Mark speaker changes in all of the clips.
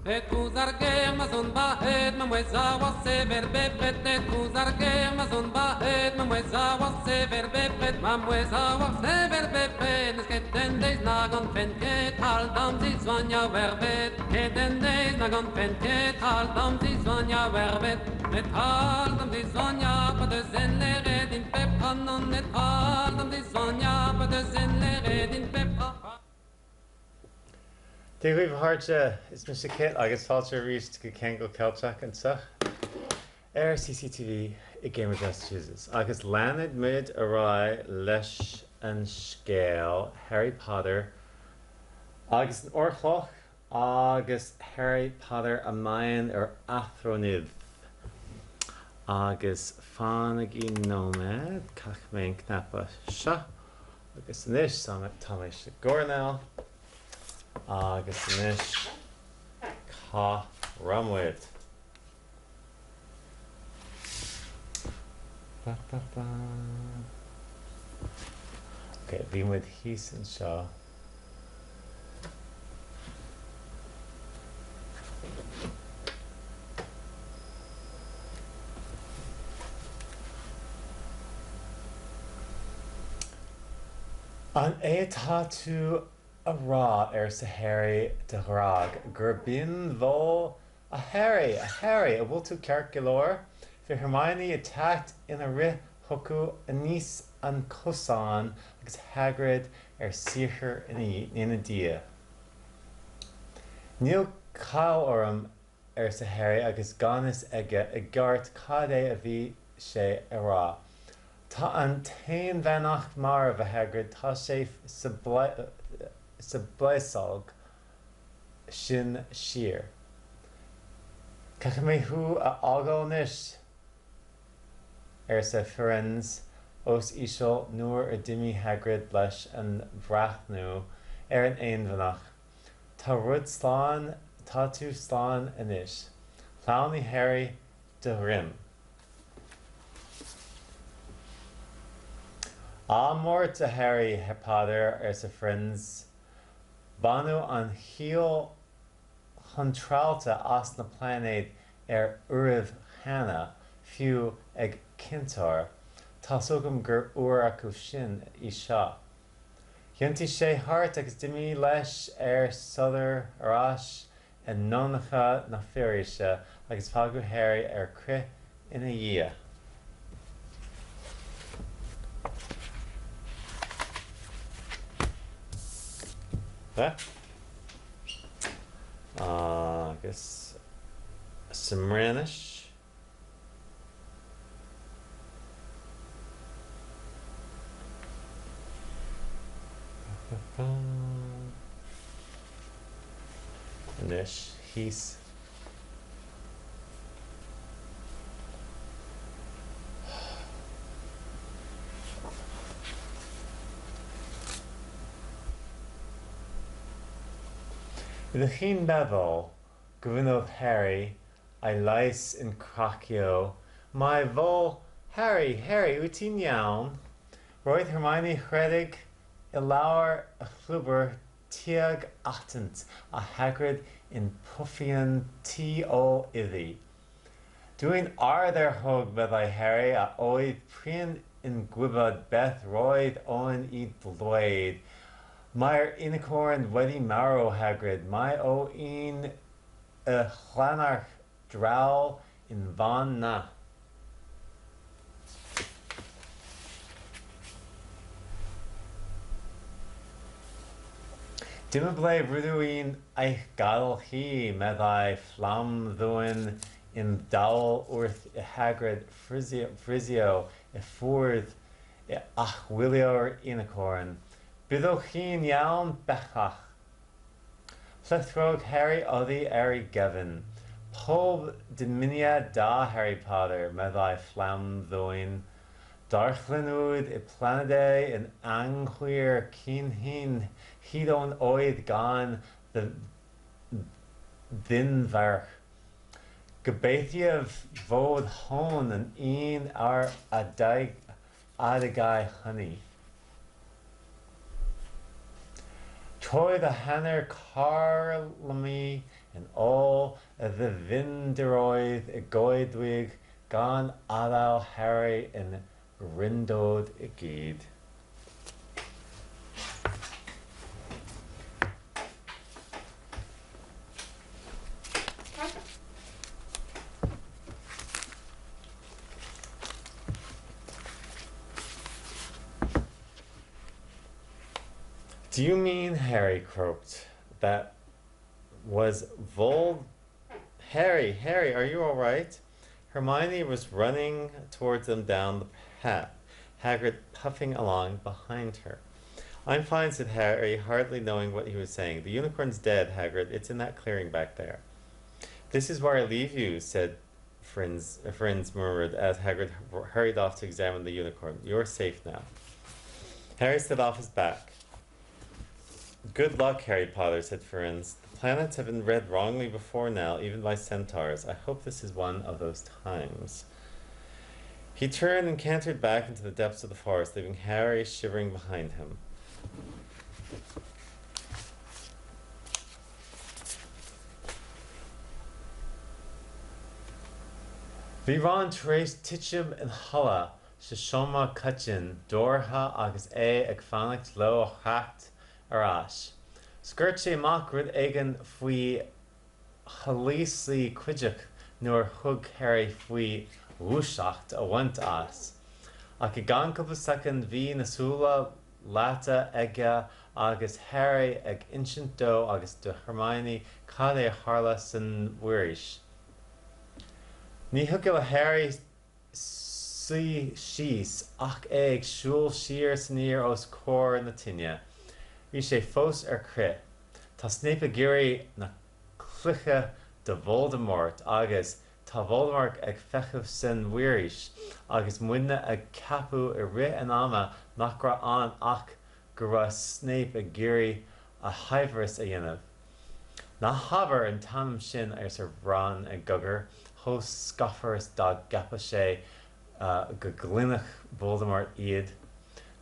Speaker 1: E trouz ar gêr ma'z on bac'het, ma mouezh a oar sevel bepred. E trouz ar gêr ma'z on bac'het, ma mouezh a oar sevel bepred. Ma mouezh a oar sevel bepred, n'eus ket en deiz na gantfen ket hal d'am zizoaniañ er bed. Ket en deiz na gantfen ket hal d'am zizoaniañ er bed. Met hal d'am zizoaniañ pa deus en leret din pep tra n'on netra d'am zizoaniañ pa deus en leret din pep tra.
Speaker 2: Dia dhaoibh a chairde, is mise Kit agus fáilte arís go Ceangal Ceilteach anseo ar CCTV i gCambridge, Massachusetts. Agus leanfaidh muid ar aghaidh leis an scéal Harry Potter agus an Órchloch agus Harry Potter a Maidhcin ar Athronydd. Agus fanaigí nóiméad, caithfidh mé an cnaipe seo. Agus anois tá mé sa gcoirnéal agus anois cá raibh muid? Ba ba ba. Ok, bhí muid thíos anseo. An é atá tú a rá, arsa Harry de ghrá, gur binn bhó A Harry, a Harry, a bhfuil tú ceart go leor? Bhí Hermione ag teacht ina rith chucu aníos an cosán agus Hagrid ar saothar ina diaidh. Níl caill orm, arsa Harry agus gan fhios aige i gceart cad é a bhí sé a rá. Tá an tAonbheannach marbh, a Hagrid, tá sé sa bplásóg sin siar. Caithfidh mé thú a fhágáil anois, arsa Firenze os íseal nuair a d'imigh Hagrid leis an bhreathnú ar an Aonbheannach. Tá rud slán, tá tú slán anois. Shleamhnaigh Harry de dhroim. Ádh mór ort, a Harry Potter, arsa Firenze. Baineadh an chiall chontráilte as na pláinéid ar uairibh cheana, fiú ag ciontóir. Tá's agam gur uair acu sin í seo. Thiontaigh sé thart agus d'imigh leis ar sodar ar ais i ndomhnachta na foraoise agus fágadh Harry ar crith ina dhiaidh. Agus sa mBreatnais. Anois thíos. Ydych chi'n meddwl, gofynnodd Harry ei lais yn cracio, mai fo Harry, Harry, wyt ti'n iawn? Roedd Hermione rhedeg i lawr y llwybr tuag atynt a Hagrid yn pwffian tu ôl iddi. Dw i'n ardderchog, meddai Harry, a oedd prin yn gwybod beth roedd o'n ei ddweud. Mae'r unicorn wedi marw, Hagrid. Mae o yn y llanarch draw yn fan 'na. Dyma ble rydw i'n eich gadael chi, meddai Fflamddwyn yn dawel wrth i Hagrid frysio i ffwrdd i archwilio'r unicorn. Byddwch chi'n iawn bellach. Llithrodd Harry oddi ar ei gefn. Pob dymuniad da, Harry Potter, meddai Fflamddwyn. Darllenwyd y planedau yn anghywir cyn hyn hyd yn oed gan ddynferch. Gobeithiaf fod hon yn un o'r adegau hynny. Troedd a hanner carlamu yn. Yn ôl y ddyfnderoedd y goedwig gan adael Harry yn rindod i gyd. Do you mean, Harry croaked, that was Vol Harry, Harry, are you all right? Hermione was running towards them down the path, Hagrid puffing along behind her. I'm fine, said Harry, hardly knowing what he was saying. The unicorn's dead, Hagrid. It's in that clearing back there. This is where I leave you, said Firenze, Firenze murmured as Hagrid hurried off to examine the unicorn. You're safe now. Harry slid off his back. Good luck, Harry Potter, said Firenze. The planets have been read wrongly before now, even by centaurs. I hope this is one of those times. He turned and cantered back into the depths of the forest, leaving Harry shivering behind him. Bhí Ron tar éis titim ina chodladh sa seomra coiteann dúrtha agus é ag fanacht leo a theacht ar ais. Scairt sé amach rud éigin faoi shalaosaí Quidditch nuair a thug Harry faoi dhúiseacht a bhaint as. Ach i gceann cúpla soicind bhí na súile leata aige agus Harry ag insint dó agus do Hermione cad é a tharla san bhforaois. Ní thiocfadh le Harry suí síos ach é ag siúl siar is aniar os comhair na tine. Bhí sé fós ar crith. Tá Snape ag iarraidh na cloiche do Voldemort agus tá Voldemort ag feitheamh san bhforaois agus muidne ag ceapadh i rith an ama nach raibh ann ach go raibh Snape ag iarraidh a shaibhreas a dhéanamh. Ná habair an t-ainm sin, arsa Ron i gcogar, chomh scafar is dá gceapfadh sé go gcluinfeadh Voldemort iad.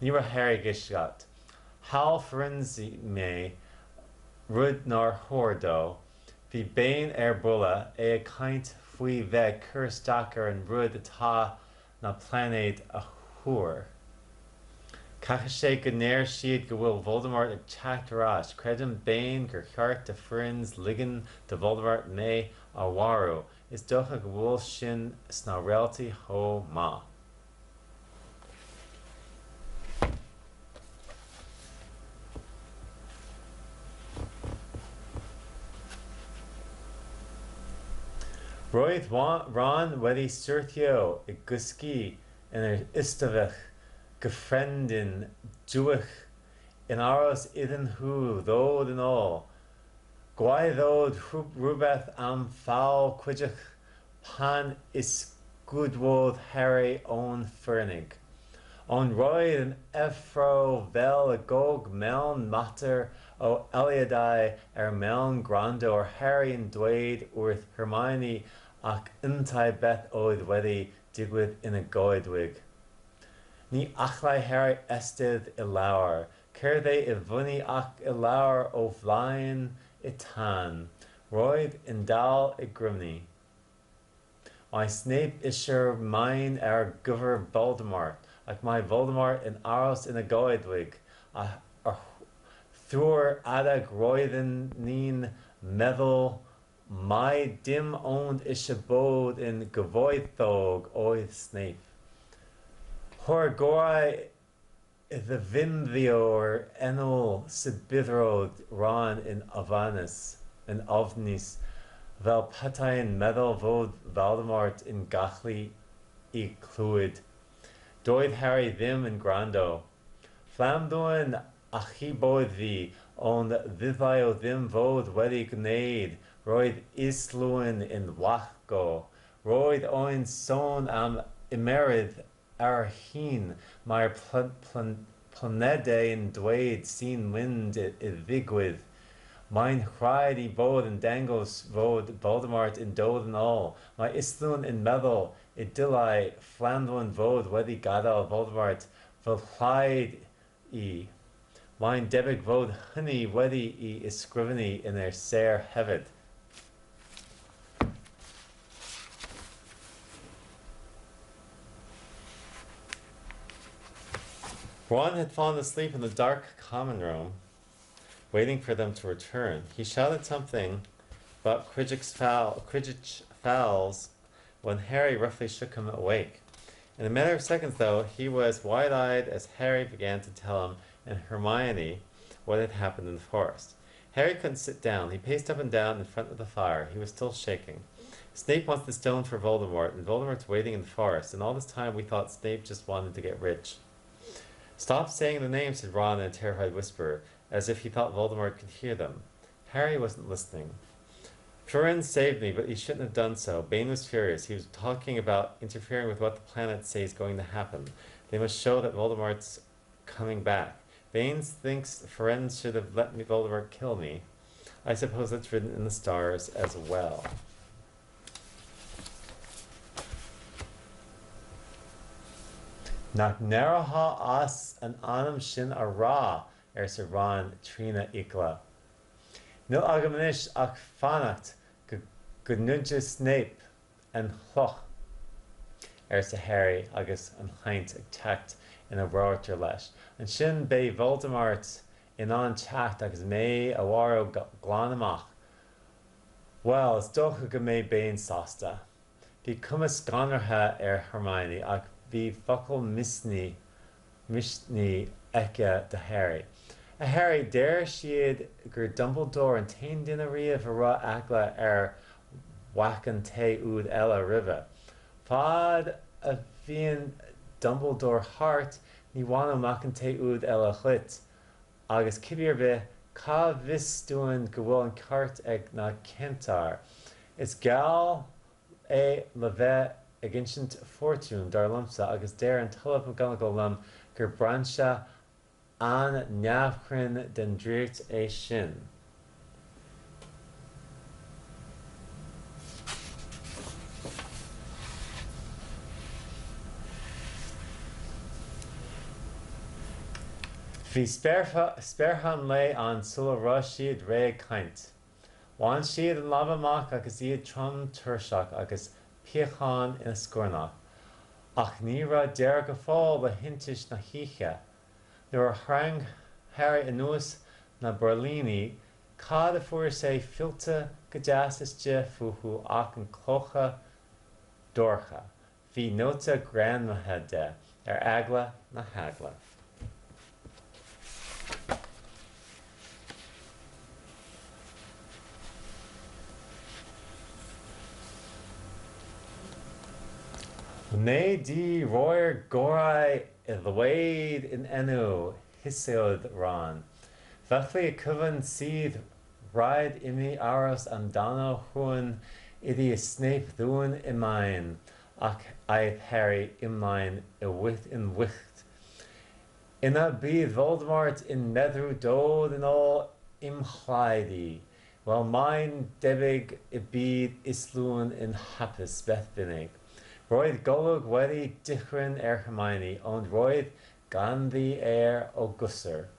Speaker 2: Ní raibh Harry ag éisteacht. Shamhail Firenze mé, rud nár chóir dó. Bhí Bane ar buile, é ag caint faoi bheith ag cur isteach ar an rud atá na pláinéid a thuar. Caithfidh sé go ndeir siad go bhfuil Voldemort ag teacht ar ais. Creideann Bane gur cheart do Firenze ligean do Voldemort mé a mharú. Is dócha go bhfuil sin sna réaltaí chomh maith. Roedd Ron wedi syrthio i gysgu yn yr ystafell gyffredin dywyll yn aros iddyn nhw ddod yn ôl. Gwaeddodd rhywbeth am faw Quidditch pan ysgwydwodd Harry o'n ffyrnig. Ond roedd yn effro fel y gog mewn mater o eiliadau er mewn gwrando ar Harry yn dweud wrth Hermione ac yntau beth oedd wedi digwydd yn y goedwig. Ní allai Harry eistedd i lawr. Cerdded i fyny ac i lawr o flaen y tân. Roedd yn dal i grymu. Mae Snape eisiau'r maen ar gyfer Voldemort, ac mae Voldemort yn aros yn y goedwig, a thrwy'r adeg roedden ni'n meddwl mai dim ond eisiau bod yn gyfoethog oedd Snape. Rhoi'r gorau I ddefnyddio'r enw sibrydodd Ron yn ofnus, yn ofnus, fel petai'n meddwl fod Voldemort yn gallu eu clywed. Doedd Harry ddim yn gwrando. Fflamddwyn achubodd fi, ond ddylai o ddim fod wedi gwneud, roedd Islwyn yn wallgo. Roedd o'n sôn am ymyrryd Ar hyn, mae'r planedau'n dweud sy'n mynd i ddigwydd. Mae'n rhaid ei fod yn dangos fod Voldemort yn dod yn ôl. Mae Islwyn yn meddwl y dylai Fflamddwyn fod wedi gadael Voldemort fy rhaid i. Mae'n debyg fod hynny wedi'i ysgrifennu yn y sêr hefyd. Ron had fallen asleep in the dark common room, waiting for them to return. He shouted something about Quidditch, foul, Quidditch fouls when Harry roughly shook him awake. In a matter of seconds, though, he was wide-eyed as Harry began to tell him and Hermione what had happened in the forest. Harry couldn't sit down. He paced up and down in front of the fire. He was still shaking. Snape wants the stone for Voldemort, and Voldemort's waiting in the forest, and all this time we thought Snape just wanted to get rich. Stop saying the name, said Ron in a terrified whisper, as if he thought Voldemort could hear them. Harry wasn't listening. Firenze saved me, but he shouldn't have done so. Bane was furious. He was talking about interfering with what the planets say is going to happen. They must show that Voldemort's coming back. Bane thinks Firenze should have let me Voldemort kill me. I suppose that's written in the stars as well. Nach n-éireofá as an ainm sin a rá, arsa Ron trína fhiacla. Níl agam anois ach fanacht go ngoide Snape an chloch, arsa Harry agus an chaint ag teacht ina rabharta leis. Ansin beidh Voldemort in ann teacht agus mé a mharú glan amach. Bhuel, is dócha go mbeidh Bane sásta. Bhí cuma scanraithe ar Hermione ach bhí focal misnigh aici do Harry. A Harry, deir siad gur Dumbledore an t-aon duine riamh a raibh eagla ar mhac an té úd eile roimhe. Fad a bhíonn Dumbledore thart, ní bhainfeadh mac an té úd eile dhuit. Agus cibé ar bith, cá bhfios dúinn go bhfuil an ceart ag na ceintiúir? Is geall é le bheith ag insint fortún, dar liomsa, agus deir an tOllamh McGonagall liom gur brainse an-neamhchruinn den draíocht é sin. Bhí spéartha an lae ann sula raibh siad réidh ag caint. Bhain siad an leaba amach agus iad trom tuirseach agus piachán ina scornach. Ach ní raibh deireadh go fóill le hiontais na hoíche. Nuair a tharraing Harry anuas na burlaíní, cad a fuair sé fillte go deas istigh fúthu ach an clóca dorcha. Bhí nóta greamaithe de, ar eagla na heagla. Wnei di roi'r gorau i ddweud yn enw, hisiodd Ron. Felly y cyfan sydd rhaid imi aros amdano rhywun ydi i Snape ddwyn y maen, ac aeth Harry ymlaen yn wyllt. Yna bydd Voldemort yn medru dod yn ôl i'm lladd i. Wel mae'n debyg y bydd Islwyn yn hapus beth bynnag. Roedd golwg wedi dychryn ar Hermione, ond roedd ganddi air o gysur.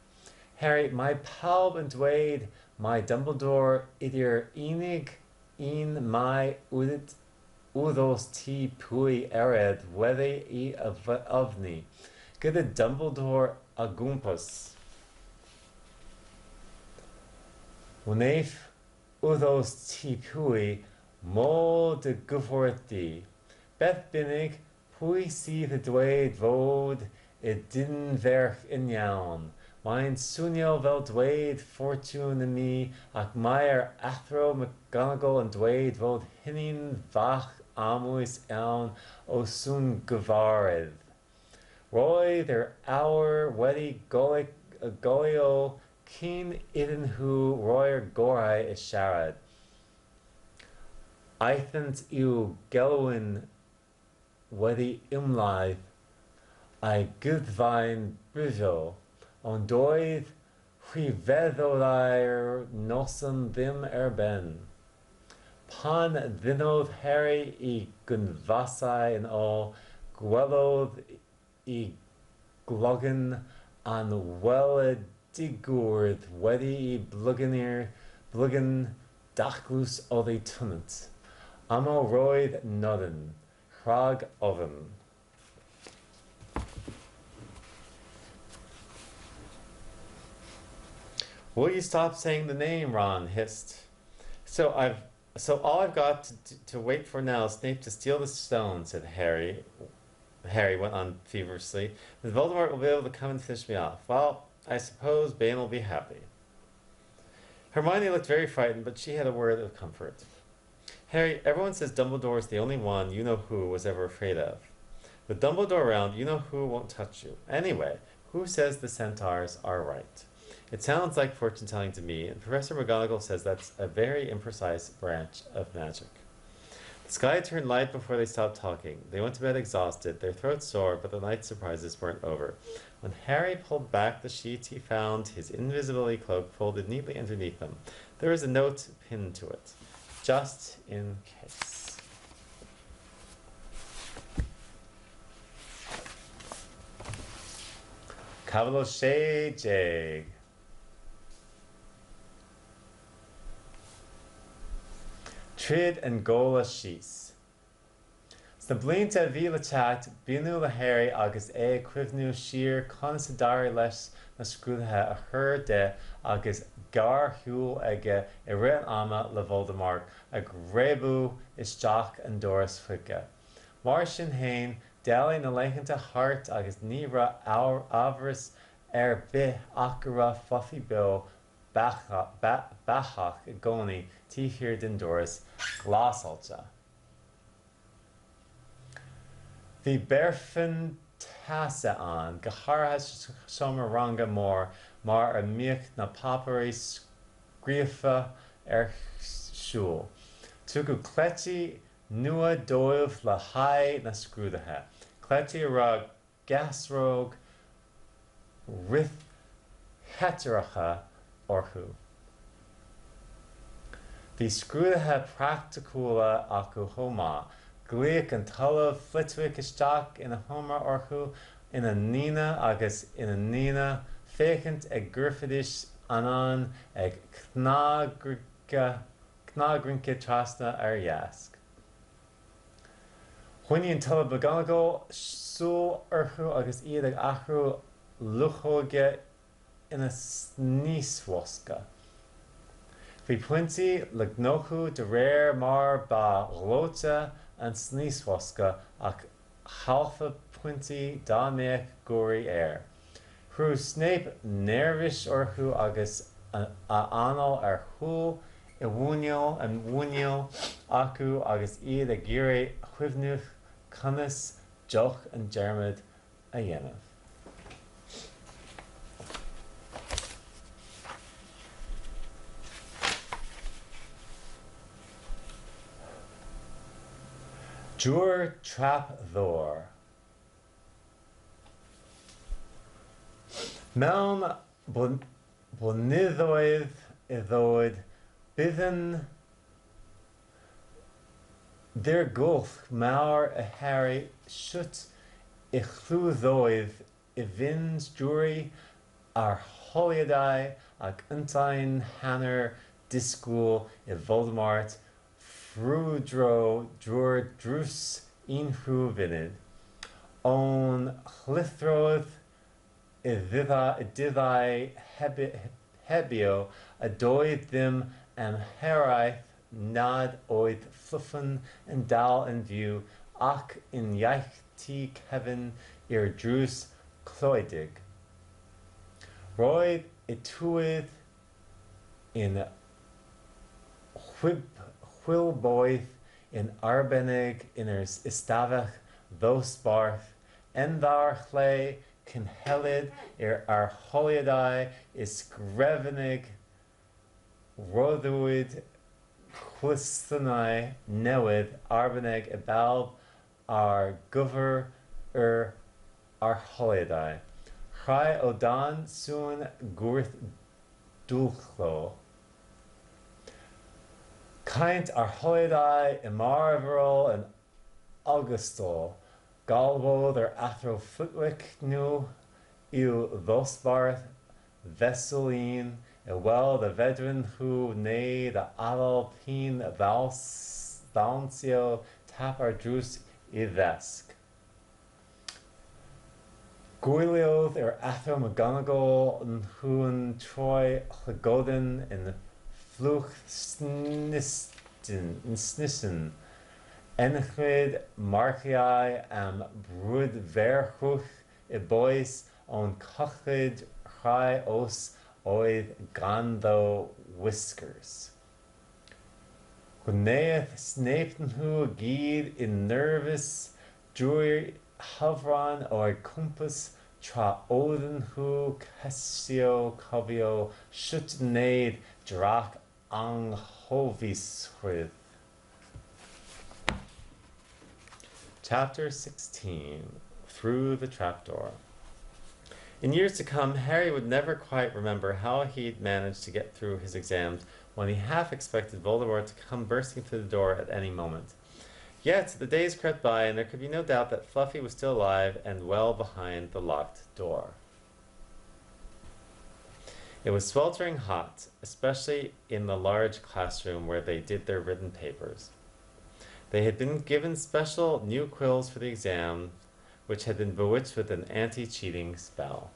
Speaker 2: Harry, mae pawb yn dweud mai Dumbledore ydi'r unig un mae Wyddors ti pwy erioed wedi ei ofni, gyda Dumbledore o gwmpas? Wnaiff wyddors ti pwy mo dy gyffordd di. Beth bynnag, Pwy sydd a dweud fod y dyn-ferch yn iawn? Mae'n swnio fel dweud ffortiwn i mi ac mae'r Athro McGonagall yn dweud fod hynny'n fach amwys iawn o sŵn gyfarwydd. Roedd yr awyr wedi goleuo cyn iddyn nhw roi'r gorau i siarad. Aethant i'w gelw'n wedi ymladd â'i gyddfau'n brifo, ond doedd rhyfeddodau'r noson ddim ar ben. Pan ddynnodd Harry ei gynfasau yn ôl, gwelodd y glogyn anweledigrwydd wedi'i blygu'n daclus oddi tanynt. Aml roedd nodyn, rhag ofn. Will you stop saying the name, Ron hissed. So I've so all I've got to, to wait for now is Snape to steal the stone, said Harry. Harry went on feverishly. Then Voldemort will be able to come and finish me off. Well, I suppose Bane will be happy. Hermione looked very frightened, but she had a word of comfort. Harry, everyone says Dumbledore is the only one you know who was ever afraid of. With Dumbledore around, you know who won't touch you. Anyway, who says the centaurs are right? It sounds like fortune telling to me, and Professor McGonagall says that's a very imprecise branch of magic. The sky turned light before they stopped talking. They went to bed exhausted, their throats sore, but the night's surprises weren't over. When Harry pulled back the sheets, he found his invisibility cloak folded neatly underneath them. There was a note pinned to it, just in case. Caibidil 16. Tríd an gcomhla síos. Sna blianta a bhí le teacht, b'ionadh le Harry agus é ag cuimhniú siar conas a d'éirigh leis na scrúduithe a chur de agus gearrshiúl aige i rith an ama le Voldemort ag réabadh isteach an doras chuige. Mar sin fhéin, d'éalaigh na laethanta thart agus ní raibh amhras ar bith ach go raibh Fluffy beo beathach i gcónaí taobh thiar den doras glásáilte. Bhí bearrfionn teasa ann, go háirithe sa seomra ranga mór mar a mbíodh na páipéirí scríofa ar siúl. Tugadh cleití nua dóibh le haghaidh na scrúduithe, cleití a raibh geasróg fhrith-sheitreacha orthu. Bhí scrúduithe praiticiúla acu chomh maith. Ghlaoigh an tOllamh Flitwick isteach ina sheomra orthu ina ndaoine agus ina ndaoine féachaint an gcuirfidís anonn ag cnagrince trasna ar dheasc. Choinnigh an tOllamh McGonagall súil orthu agus iad ag athrú luchóige ina sníosbhosca. Bhí pointí le gnóthú de réir mar ba ghleoite an sníosbhosca ach chaillfeá pointí dá mbeadh guairí air. Chuireadh Snape neirbhís orthu agus a anáil ar shiúl i muiníl a muiníl acu agus iad ag iarraidh cuimhneamh conas deoch an dearmaid a dhéanamh. Drúr Trapdoor. Mewn blynyddoedd i ddod, bydd yn ddirgelwch mawr i Harry sut y llwyddodd i fynd drwy arholiadau ac yntau'n hanner disgwyl i Voldemort ffrwydro drwy'r drws unrhyw funud. Ond llithrodd y dyddiau heibio a doedd dim amheuaeth nad oedd Fflwffyn yn dal yn fyw ac yn iach tu cefn i'r drws cloëdig. Roedd y tywydd yn chwilboeth yn arbennig yn yr ystafell ddosbarth, enfawr lle cynhelid yr arholiadau ysgrifenedig. Rhoddwyd cwestiynau newydd arbennig i bawb ar gyfer yr arholiadau, rhai o dan sŵn gwrth-dwyllo. Caint arholiadau ymarferol yn ogystal, galwodd yr Athro Flitwick nhw i'w ddosbarth fesul un i weld a fedren nhw wneud a afael pin ddawnsio tap ar drws y ddesg. Gwyliodd yr Athro McGonagall nhw'n troi llygoden yn fflwch snisyn. Enillwyd marciau am brydferthwch y bois ond collwyd rhai os oedd ganddo whiskers. Gwnaeth Snape nhw i gyd yn nerfus drwy'i hafran o'u cwmpas tra oedden nhw ceisio cofio sut i wneud drac anghofusrwydd. Chapter 16 Through the Trapdoor In years to come, Harry would never quite remember how he'd managed to get through his exams when he half expected Voldemort to come bursting through the door at any moment. Yet the days crept by, and there could be no doubt that Fluffy was still alive and well behind the locked door. It was sweltering hot, especially in the large classroom where they did their written papers. They had been given special new quills for the exam, which had been bewitched with an anti-cheating spell.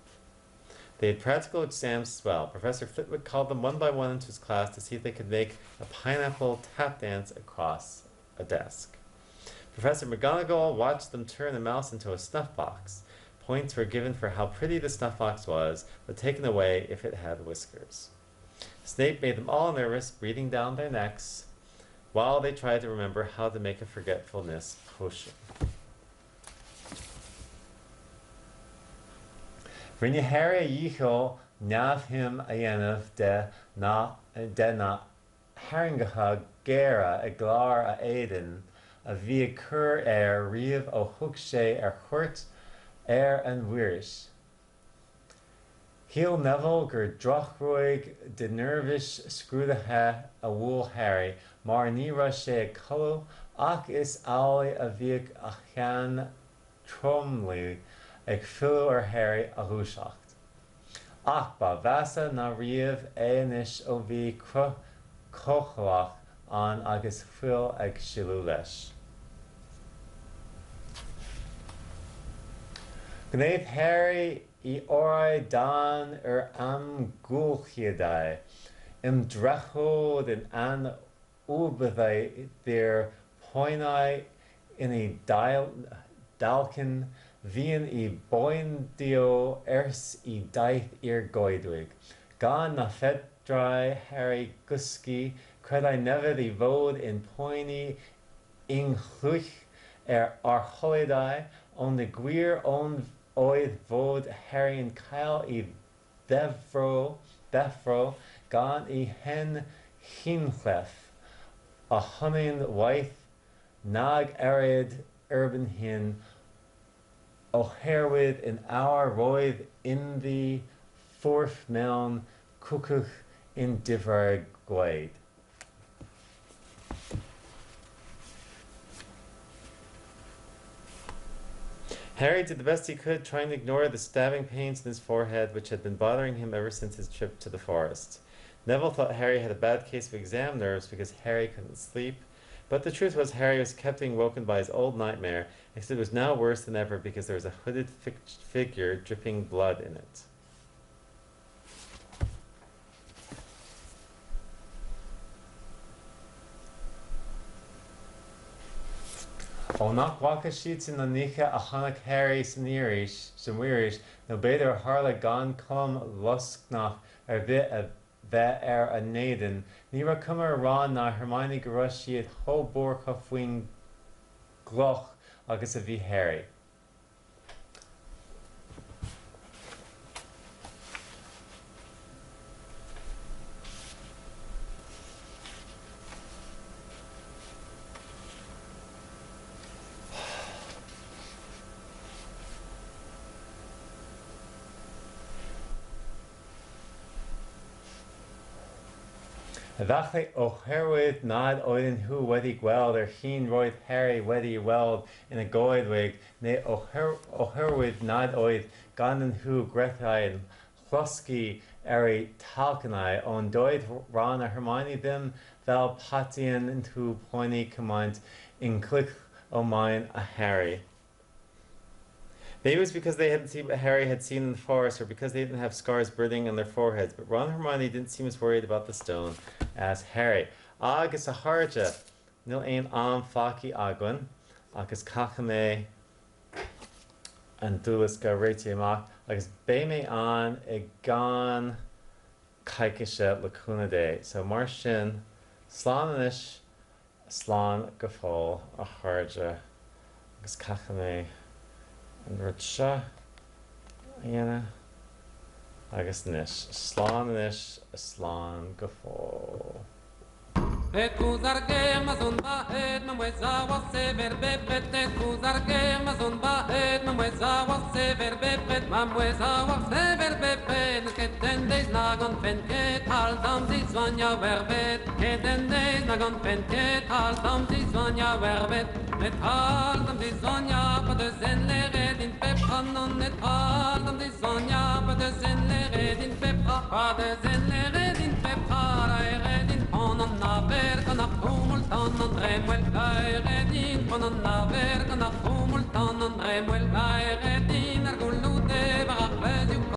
Speaker 2: They had practical exams as well. Professor Flitwick called them one by one into his class to see if they could make a pineapple tap dance across a desk. Professor McGonagall watched them turn a mouse into a snuff box. Points were given for how pretty the snuff box was, but taken away if it had whiskers. Snape made them all nervous, breathing down their necks, while they tried to remember how to make a forgetfulness potion. Rinne Harry a dhícheall neamhshuim a dhéanamh de na de na tarraingteacha géara i gclár a éadain a bhí ag cur air riamh ó thug sé ar cuairt ar an Mhuiris. Shíl Neville gur drochruaig de neirbhís scrúdaithe a bhuail Harry mar ní raibh sé ag codladh ach is amhlaidh a bhíodh a cheann tromluí ag filleadh ar Harry a dhúiseacht. Ach ba mheasa ná riamh é anois ó bhí cruth comhcheallach ann agus fuil ag sileadh leis. Gwnaeth Harry ei orau dan yr amgylchiadau. Ymdrechodd yn anwybyddu'r poenau yn ei dalcen fu'n ei boendio ers ei daith i'r goedwig. Gan na fedrai Harry gysgu, credai Neville ei fod yn poeni ynghylch yr arholiadau, ond y gwir oedd fod Harry'n cael ei ddeffro ddeffro gan ei hen hunllef, a hynny'n waeth nag erioed erbyn hyn oherwydd yn awr roedd ynddi ffurf mewn cuchwch yn difrau'r gwaed. Harry did the best he could, trying to ignore the stabbing pains in his forehead, which had been bothering him ever since his trip to the forest. Neville thought Harry had a bad case of exam nerves because Harry couldn't sleep, but the truth was Harry was kept being woken by his old nightmare, except it was now worse than ever because there was a hooded figure dripping blood in it. Ó nach bhfaca siadsan an oíche a chonaic Harry san iris, sa Mhuiris, nó b'fhéidir ó tharla gan colm loscnach ar bith a bheith ar a n-éadan, ní raibh cuma ar Ron ná Hermione go raibh siad chomh buartha faoin gcloch agus a bhí Harry. Efallai oherwydd nad oedden nhw wedi gweld yr hyn roedd Harry wedi'i weld yn y goedwig neu oherwydd nad oedd ganddyn nhw grethau yn llosgi ar eu talcennau, ond doedd Ron a Hermione ddim fel pataen nhw poeni cymaint ynghylch y maen â Harry. Maybe it was because they hadn't seen what Harry had seen in the forest or because they didn't have scars burning on their foreheads, but Ron and Hermione didn't seem as worried about the stone as Harry. Agus a chairde, níl aon am fágtha againn agus caithfidh mé an dúlioska a réiteach amach agus beidh mé ann i gceann coicíse le cúnamh Dé. So mar sin, slán anois, slán go fóill a chairde agus caithfidh mé an rud seo a dhéanamh agus anois, slán anois, slán go fóill.
Speaker 1: E-koulz ar gêr ma'z on war-hed, ma mouezh a oar sevel bepred. E-koulz ar gêr ma'z on war-hed, ma mouezh a oar sevel bepred. Ma mouezh a oar sevel bepred. N'eus ket un deiz na ganfen ket hal d'am dizoaniañ er bed. Ket un deiz na ganfen ket hal d'am dizoaniañ er bed. Met hal d'am dizoaniañ pa deus en leret din pep tra. Nann, met hal d'am dizoaniañ pa deus en leret din pep tra. Pa deus en leret din pep tra, laeret din poan an avel gant ar c'houmoul tan an dremmwel. Laeret din poan an avel gant ar c'houmoul tan an dremmwel. Laeret din.